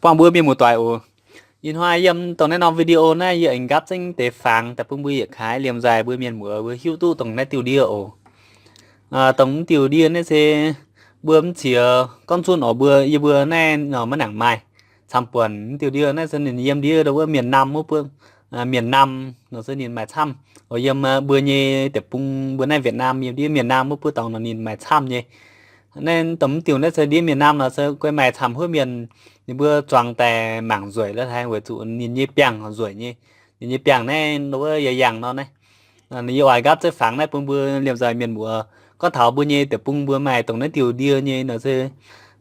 Buangh mbuo mienh muoz-doic oc. Ih hnoi yiem dongh naaiv norm video naaiv yie aengx nqaapv zengv deix fangx daaih bun mbuo yietc kaaix liemh nzaaih mbuo mienh muoz mbuo hiuv duqv dongh naaiv diuh ndie oc. Dongh mv diuh ndie naaiv se mbuo mv ziex gorngv zunh oc, mbuo yie mbuo naaiv nor maiv nangc maaih camv buonc. Mv diuh ndie naaiv se ninh yiem ndiev ndau wuov miền Nam wuov, miền Nam nor se ninh maaih camv oc. Yiem mbuo nyei deic-bung mbuo naaiv Việt Nam yiem ndiev miền Nam wuov buov dorngx nor ninh maaih camv nyei. Naaiv dongh mv diuh naaiv se ndiev miền Nam nor se guei maaih camv huov mienh, ninh mbuo zuangx daaih mangc nzueic la'haaix weic zuqc ninh nyei biangh nzueic nyei. Ninh nyei biangh naaiv ndau wuov yaac yangh nor naaiv. Yie oix nqaapv zengv fangx naaiv bun mbuo liemh nzaaih mienh muoz. Gorngv taux mbuo nyei deic-bung mbuo maaih dongh naaiv diuh ndie nyei nor se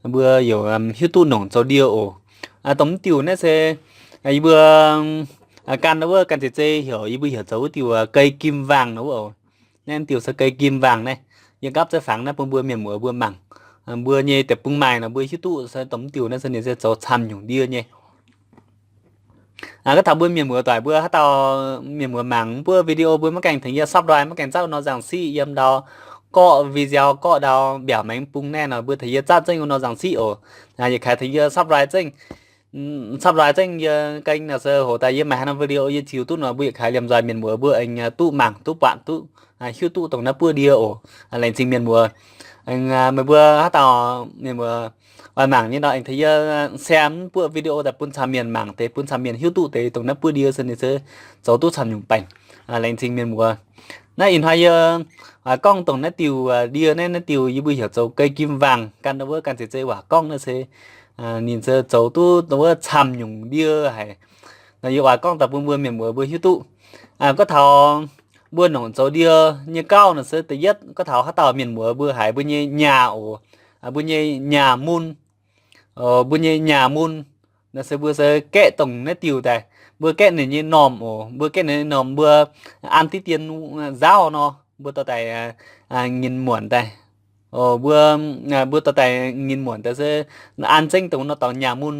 mbuo yaac hiuv duqv nongc zoux ndie oc. Dongh mv diuh naaiv se yie mbuo gan ndau wuov ganh zeiz zei heuc yie mbuo heuc zoux wuov diuh cây kim vàng nor wuov oc. Naaiv diuh se cây kim vàng naaiv. Yie nqaapv zengv fangx naaiv bun mbuo mienh muoz mbuo mangc. Mbuo nyei deic-bung maaih nor mbuo hiuv duqv se dongh mv diuh naaiv se ninh se zoux camv nyungc ndie nyei. Gorngv taux mbuo mienh muoz-doic mbuo haaix dauh mienh muoz mangc mv buov video mbuo maiv gaengh tengx yie subscribe, maiv gaengh zatv wuov norm nzangc siqv yiem ndau gorqv video gorqv ndau mbiaauc maengx bung naaiv nor mbuo tengx yie zatv zengv wuov norm nzangc siqv oc. Yietc kaaix tengx yie subscribe zengv. Subscribe zengv yie kênh nor se hoc daaih yie maaih haaix norm video yie ziux duqv nor mbuo yietc kaaix liemh nzaaih mienh muoz mbuo aengx duqv mangc duqv buatc duqv hiuv duqv dongh naaiv buov ndie oc. Laengz zingh mienh muoz. Meih mbuo haaix dauh mienh muoz oix mangc nyei nor aengx tengx yie share mv buov video daaih bun camv mienh mangc deix, bun camv mienh hiuv duqv deix dongh naaiv buov ndie se ninh se zoux duqv camv nyungc baengc. Laengz zingh mienh muoz. Naaiv ih hnoi yie gorngv dongh naaiv diuh ndie naaiv, naaiv diuh yie mbuo heuc zoux cây kim vàng, gan ndau wuov ganh zeiz zei waac gorngv naaiv se ninh se zoux duqv ndau wuov camv nyungc ndie haic. Nor yie oix gorngv daaih bun mbuo mienh muoz mbuo hiuv duqv. Gorngv taux mbuo nongc zoux ndie nyei gauh nor se da'yietv gorngv taux haaix dauh mienh muoz mbuo haiz mbuo nyei nyaah oc, mbuo nyei nyaah mun, mbuo nyei nyaah mun nor se mbuo se gaeqv dongh naaiv diuh daaih, mbuo gaeqv ninh nyei normh oc, mbuo gaeqv ninh nyei normh mbuo an diqv dien nzaauv nor, mbuo dorh daaih nginh muonc daaih. Mbuo, mbuo dorh daaih nginh muonc daaih se an zengv dongh wuov nor dorngx nyaah mun,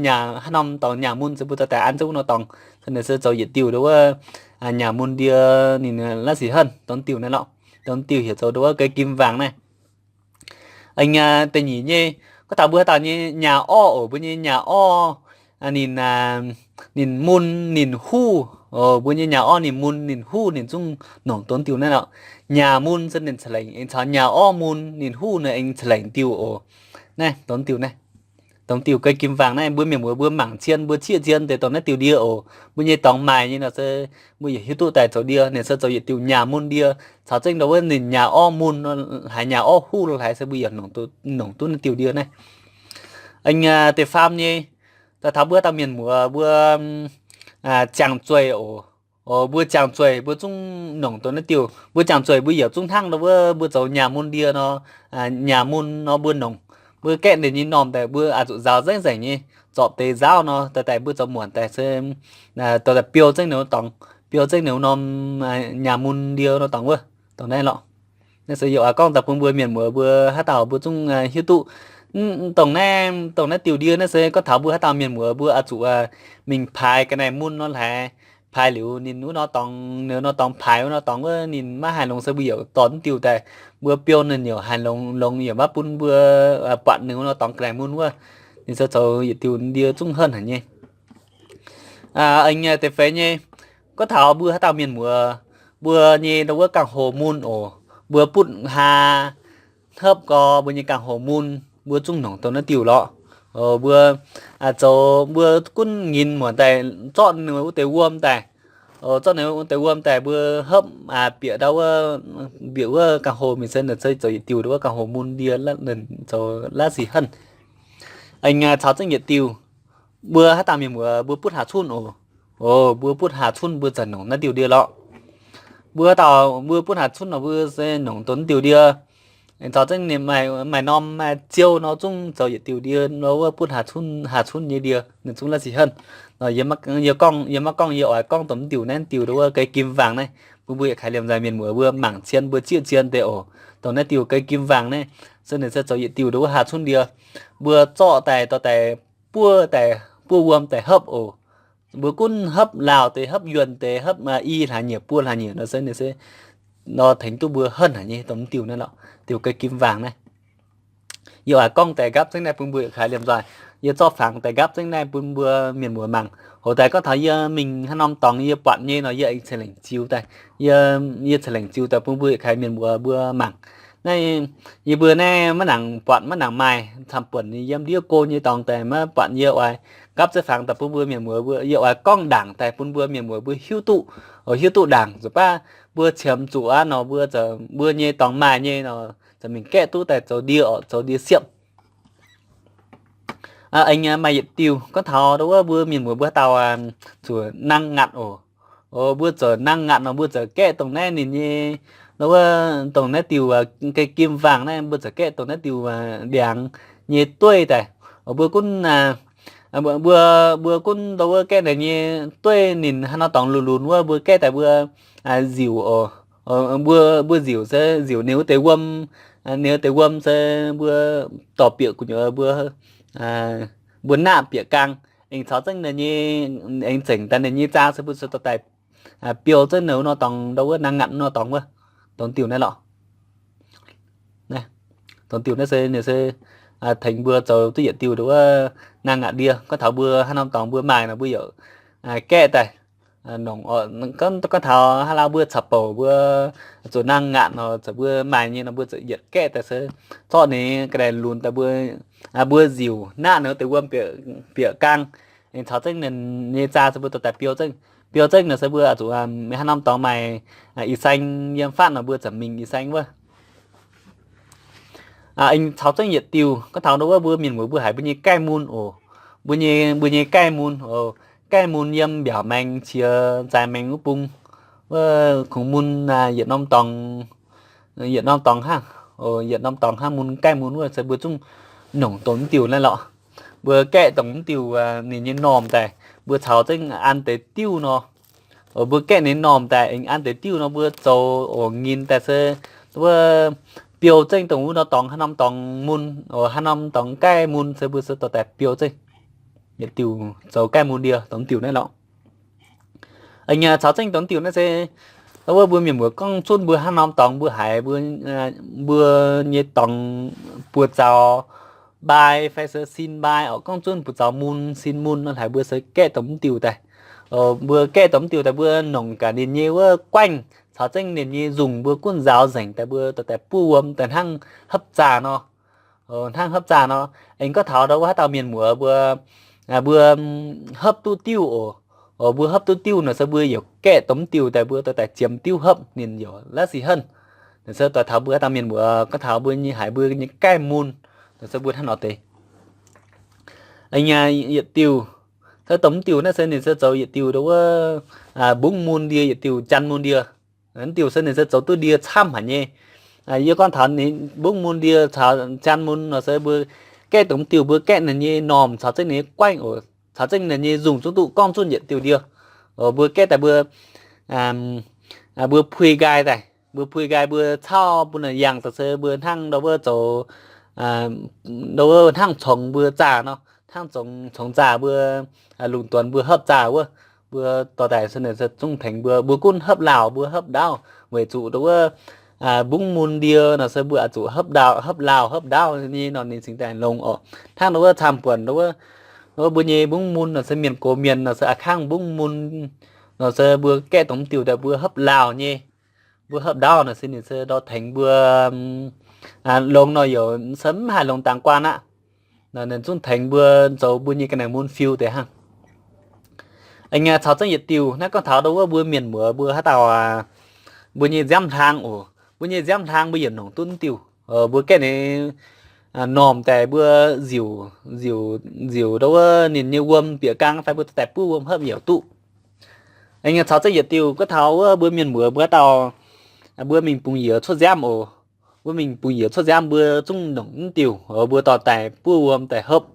nyaah haaix norm dorngx nyaah mun se mbuo dorh daaih an zengv wuov nor dorngx. Ninh se zoux yietc diuh ndau wuov nyaah mun ndie, ninh la'sic henv dongh diuh naaiv lorqc. Dongh diuh heuc zoux ndau wuov cây kim vàng naaiv. Da'nyeic nyei, gorngv taux mbuo haaix dauh nyei nyaah orv oc, mbuo nyei nyaah orv ninh, ninh mun ninh huv, mbuo nyei nyaah orv ninh mun ninh huv ninh zungv nongc dongh diuh naaiv lorqc. Nyaah mun se ninh ca'lengc aengx caux nyaah orv mun ninh huv ninh aengx ca'lengc diuh oc. Naaiv dongh diuh naaiv, dongh diuh cây kim vàng naaiv mbuo mienh muoz mbuo mangc cien mbuo zieqv cien deix dongh naaiv diuh ndie oc. Mbuo nyei dorngx maaih nyei nor se mbuo yaac hiuv duqv daaih zoux ndie, ninh se zoux yietc diuh nyaah mun ndie, caux zengv ndau wuov ninh nyaah orv mun haaix nyaah orv huv lo haaix se mbuo yaac nongc duqv naaiv diuh ndie naaiv. Deix faam nyei, daaih taux mbuo dauh mienh muoz mbuo ziangh zueih oc. Mbuo ziangh zueih mbuo zungv nongc dongh naaiv diuh. Mbuo ziangh zueih mbuo yaac zungv hnangv ndau wuov mbuo zoux nyaah mun ndie nor, nyaah mun nor mbuo nongc, mbuo gaeqv ninh nyei normh daaih mbuo oix zuqc nzaaux nzengc nzengc nyei, zorpc deix nzaauv nor daaih daaih mbuo zoux muonc daaih se dorh daaih biou zengv ninh dorngx, biou zengv ninh norm nyaah mun ndie nor dorngx wuov, dongh naaiv lorqc. Naaiv se yie oix gorngv daaih bun mbuo mienh muoz mbuo haaix dauh mbuo zungv hiuv duqv. Dongh naaiv, dongh naaiv diuh ndie naaiv se gorngv taux mbuo haaix dauh mienh muoz mbuo oix zuqc mingh paaix ga'naaiv mun nor haaix, paaix liuz ninh wuov nor dorngx, ninh wuov nor dorngx paaix wuov nor dorngx wuov ninh maiv haaix longx se mbuo yaac dorh naaiv diuh daaih, mbuo biou ninh yaac haaix longx, longx yaac maiv bun mbuo buatc ninh wuov nor dorngx ga'naaiv mun wuov. Ninh se zoux yietc diuh ndie zungv henv haic nyei. Aengx deix feix nyei, gorngv taux mbuo haaix dauh mienh muoz, mbuo nyei ndau wuov gangh hoc mun oc, mbuo butv haa hopv gau, mbuo nyei gangh hoc mun, mbuo zungv nongc dongh naaiv diuh lorqc. Mbuo zoux mbuo gunv nginh muonc daaih zorqv ninh wuov deix wuom daaih, zorqv ninh wuov deix wuom daaih mbuo hopv bieqc ndau wuov, bieqc wuov gangh hoc mingh se ninh se zoux yietc diuh ndau wuov gangh hoc mun ndie, zoux la'sic henv. Aengx caux zengv yietc diuh, mbuo haaix dauh mienh muoz mbuo butv haa cunv oc. Mbuo butv haa cunv mbuo zanc nongc naaiv diuh ndie lorqc. Mbuo haaix dauh mbuo butv haa cunv nor mbuo se nongc dongh naaiv diuh ndie. Aengx caux zengv ninh maaih norm maaih ziouv nor zungv zoux yietc diuh ndie nor wuov butv haa cunv, haa cunv nyei ndie ninh zungv la'sic henv. Yie maiv gorngv, yie maiv gorngv, yie oix gorngv dongh naaiv diuh, naaiv diuh ndau wuov ga'gim vangh naaiv, bun mbuo yietc kaaix liemh nzaaih mienh muoz mbuo mangc cien mbuo zieqv cien deix oc. Dongh naaiv diuh ga'gim vangh naaiv se ninh se zoux yietc diuh ndau wuov haa cunv ndie. Mbuo zorqv daaih dorh daaih buov daaih, buov wuom daaih hopv oc. Mbuo gunv hopv laauh deix, hopv yuonh deix, hopv i hlaax nyieqc buo hlaax nyieqc nor se ninh se nor tengx duqv mbuo henv haic nyei dongh naaiv diuh naaiv lorqc, diuh ga'gim vangh naaiv. Yie oix gorngv daaih nqaapv zengv naaiv bun mbuo yietc kaaix liemh nzoih. Yie zorqv fangx daaih nqaapv zengv naaiv bun mbuo mienh muoz mangc. Hoc daaih gorngv taux yie mingh haaix norm dorngx yie buatc nyei nor, yie aengx ceix lengc ziux daaih. Yie, yie ceix lengc ziux daaih bun mbuo yietc kaaix mienh muoz mbuo mangc. Naaiv yie mbuo naaiv maiv nangc buatc maiv nangc maaih, camv-buonc yiem ndiev go nyei dorngx daaih maiv buatc, yie oix nqaapv zengv fangx daaih bun mbuo mienh muoz mbuo, yie oix gorngv ndaangc daaih bun mbuo mienh muoz mbuo hiuv duqv, hiuv duqv ndaangc. Zuqc baav mbuo qiemx zuqc aqv nor, mbuo, mbuo nyei dorngx maaih nyei nor, ziouc mingh gaeqv duqv daaih zoux ndie oc, zoux ndie siepv. Aengx maaih yietc diuh gorngv taux ndau wuov mbuo mienh muoz mbuo haaix dauh zuqc nangh ngaatc oc. Mbuo zuqc nangh ngaatc nor, mbuo ziouc gaeqv dongh naaiv ninh nyei, ndau wuov dongh naaiv diuh ga'gim wangc naaiv, mbuo ziouc gaeqv dongh naaiv diuh ndiangx nyei dueiv daaih. Mbuo gunv, mbuo, mbuo gunv ndau wuov gaeqv ninh nyei dueiv, ninh haaix nor dorngx lunx lunx wuov, mbuo gaeqv daaih mbuo nziuc oc. Mbuo, mbuo nziuc se nziuc ninh wuov deix wuom, ninh wuov deix wuom se mbuo dorh bieqc gu'nyuoz mbuo, mbuo naqv bieqc gaang. Aengx caux zengv ninh nyei, aengx zengc daaih ninh nyei zaang se mbuo se dorh daaih biou zengv ninh wuov nor dorngx, ndau wuov nangh ngaatc wuov nor dorngx wuov, dongh diuh naaiv lorqc. Dongh diuh naaiv se ninh se tengx mbuo zoux duqv yietc diuh ndau wuov nangh ngaatc ndie. Gorngv taux mbuo haaix norm dorngx mbuo maaih nor mbuo yaac gaeqv daaih. Nongc, gorngv taux haaix lauh mbuo caux bouc mbuo zuqc nangh ngaatc nor, ziouc mbuo maaih nyei nor mbuo ziouc yietc gaeqv daaih se zorqv ninh ga'naaiv lunx daaih mbuo, mbuo nziuc naqv ninh wuov deix wuom bieqc gaang. Aengx caux zengv ninh nyei zaang se mbuo dorh daaih biou zengv. Biou zengv nor se mbuo zuqc haaix norm dorngx maaih ih saeng yiem fatv nor mbuo ziouc mingh ih saeng wuov. Aengx caux zengv yietc diuh gorngv taux ndau wuov mbuo mienh muoz mbuo haiz mbuo nyei gaih mun oc. Mbuo nyei, mbuo nyei gaih mun oc. Gaih mun yiem mbiaauc maengx qiex zaaix maengx wuov bung wuov kungx mun yietc norm dorngx, yietc norm dorngx hnangv. Yietc norm dorngx hnangv mun gaih mun wuov se mbuo zungv nongc dongh mv diuh naaiv lorqc. Mbuo gaeqv dongh mv diuh ninh nyei normh daaih, mbuo caux zengv an deix diuv nor. Mbuo gaeqv ninh normh daaih aengx an deix diuv nor mbuo zoux oc ngin daaih se wuov biou zengv dongh wuov nor dorngx haaix norm dorngx mun, haaix norm dorngx gaih mun se mbuo se dorh daaih biou zengv. Yietc diuh zoux gaih mun ndie dongh diuh naaiv lorqc. Aengx caux zengv dongh diuh naaiv se wuov mbuo mienh muoz gorngv zunv mbuo haaix norm dorngx mbuo haiz mbuo, mbuo nyei dorngx buoz zaux mbaai fai se sin mbaai oc, gorngv zunv buoz zaux mun sin mun nor haiz mbuo se gaeqv dongh mv diuh daaih. Mbuo gaeqv dongh mv diuh daaih mbuo nongc gaax ninh nyei wuov guaengv caux zengv ninh nyei nzungh mbuo gunv nzaaux nzengc daaih mbuo dorh daaih buov wuom daaih hnangv hopv zaah nor. Hnangv hopv zaah nor, aengx gorngv taux ndau wuov haaix dauh mienh muoz mbuo, mbuo hopv duqv diuv oc. Mbuo hopv duqv diuv nor se mbuo yaac gaeqv dongh mv diuh daaih mbuo dorh daaih ziemx diuv hopv ninh yaac la'sic henv. Nor se dorh taux mbuo haaix dauh mienh muoz gorngv taux mbuo nyei haiz mbuo nyei gaih mun, nor se mbuo hnangv nor deix. Aengx yietc diuh, se dongh mv diuh naaiv se ninh se zoux yietc diuh ndau wuov mbungv mun ndie, yietc diuh jaan mun ndie. Mv diuh se ninh se zoux duqv ndie camv haic nyei. Yie gorngv taux ninh mbungv mun ndie caux jaan mun nor se mbuo gaeqv dongh mv diuh mbuo gaeqv ninh nyei normh caux zengv ninh nyei guaengv oc, caux zengv ninh nyei nzungh zungv duqv gorngv zunv yietc diuh ndie. Mbuo gaeqv daaih mbuo, mbuo pui nqaai daaih, mbuo pui nqaai mbuo cauv bun ninh yangh daaih se mbuo hnangv ndau wuov zoux, ndau wuov hnangv congx mbuo zaah nor, hnangv congx zaah mbuo, lungh duonx mbuo hopv zaah wuov, mbuo dorh daaih se ninh se zungv tengx mbuo, mbuo gunv hopv laauh mbuo hopv ndaauv weic zuqc ndau wuov mbungv mun ndie nor se mbuo zuqc hopv ndaauv, hopv laauh hopv ndaauv nyei nor ninh cingx daaih longx oc. Hnangv ndau wuov camv-buonc ndau wuov, ndau wuov mbuo nyei mbungv mun nor se mienh gox mienh nor se a'kangv mbungv mun nor se mbuo gaeqv dongh mv diuh daaih mbuo hopv laauh nyei, mbuo hopv ndaauv nor se ninh se ndau tengx mbuo longx nor yaac se mv haih longx dangx guaan aqv. Ninh zungv tengx mbuo zoux mbuo nyei ga'naaiv mun fiu deix hnangv. Aengx caux zengv yietc diuh naaiv gorngv taux ndau wuov mbuo mienh muoz mbuo haaix dauh, mbuo nyei nziaamv hlang oc, mbuo nyei nziaamv hlang mbuo yietc nongc duqv diuh, mbuo gaeqv ninh normh daaih mbuo nziuc, nziuc, nziuc ndau wuov ninh nyei wuom bieqc gaang fai mbuo daaih buov wuom hopv yaac duqv. Aengx caux zengv yietc diuh gorngv taux wuov mbuo mienh muoz mbuo haaix dauh, mbuo mingh bungx-yiez cuotv nziaamv oc. Mbuo mingh bungx-yiez cuotv nziaamv mbuo zungv nongc mv diuh, mbuo dorh daaih buov wuom daaih hopv.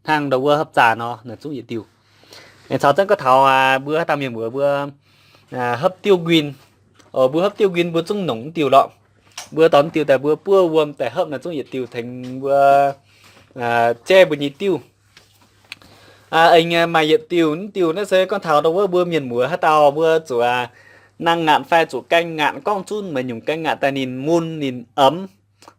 Hnangv ndau wuov hopv zaah nor, naaiv zungv yietc diuh. Aengx caux zengv gorngv taux mbuo haaix dauh mienh muoz mbuo hopv diuv nquin, mbuo hopv diuv nquin mbuo zungv nongc mv diuh lorqc. Mbuo dorh mv diuh daaih mbuo buov wuom daaih hopv naaiv zungv yietc diuh tengx mbuo jaiv mbuo nyei diuv. Aengx maaih yietc diuh, mv diuh naaiv se gorngv taux ndau wuov mbuo mienh muoz haaix dauh mbuo zuqc nangh ngaatc fai zuqc gaeng ngaatc gorngv zunv maaih nyungc gaeng ngaatc daaih ninh mun ninh emx.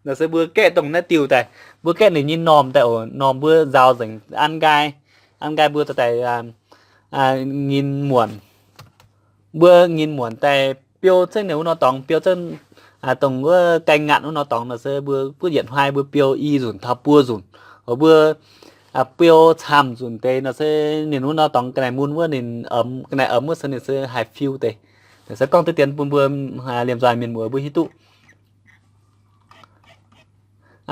Naaiv se mbuo gaeqv dongh naaiv diuh daaih, Mbuo gaeqv ninh nyei normh daaih oc, normh mbuo nzaaux nzengc an nqaai, an nqaai mbuo dorh daaih ngin muonc. Mbuo ngin muonc daaih biou zengv ninh wuov norm dorngx, biou zengv dongh wuov gaeng ngaatc wuov norm dorngx nor se mbuo buov yietc hnoi mbuo biou i nzunc taux buo nzunc. Oc mbuo biou camv nzunc deix nor se ninh wuov norm dorngx ga'naaiv mun wuov ninh, ga'naaiv omx wuov se ninh se haih fiu deix. Se gorngv deix dien bun mbuo liemh nzoih mienh muoz mbuo hiuv duqv.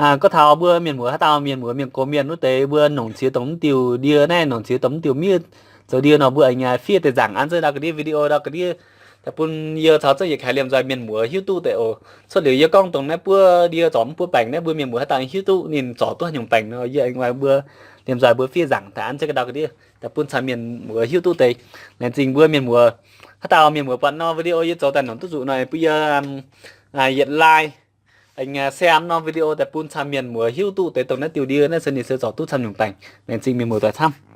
Gorngv taux mbuo mienh muoz, haaix dauh mienh muoz mienh gox mienh wuov deix mbuo nongc ziex dongh mv diuh ndie naaiv, nongc ziex dongh mv diuh miev zoux ndie nor mbuo aengx fiev deix nzaangc an zengv ndau ga'ndiev video ndau ga'ndiev daaih bun yie caux zengv yietc kaaix liemh nzoih mienh muoz hiuv duqv deix oc. Cuotv liuz yie gorngv dongh naaiv buov ndie zorc mv buov baengc naaiv mbuo mienh muoz haaix dauh hiuv duqv ninh zorc duqv haaix nyungc baengc nor yie aengx oix mbuo liemh nzoih mbuo fiev nzaangc daaih an zengv ga'ndau ga'ndiev daaih bun caux mienh muoz hiuv duqv deix. Laengz zingh mbuo mienh muoz, haaix dauh mienh muoz buatc norm video yie zoux daaih nongc duqv zuqc nor bun yie yietc like, aengx share norm video daaih bun caux mienh muoz hiuv duqv deix dongh naaiv diuh ndie naaiv se ninh se zorc duqv camv nyungc baengc. Laengz zingh mienh muoz doic camv.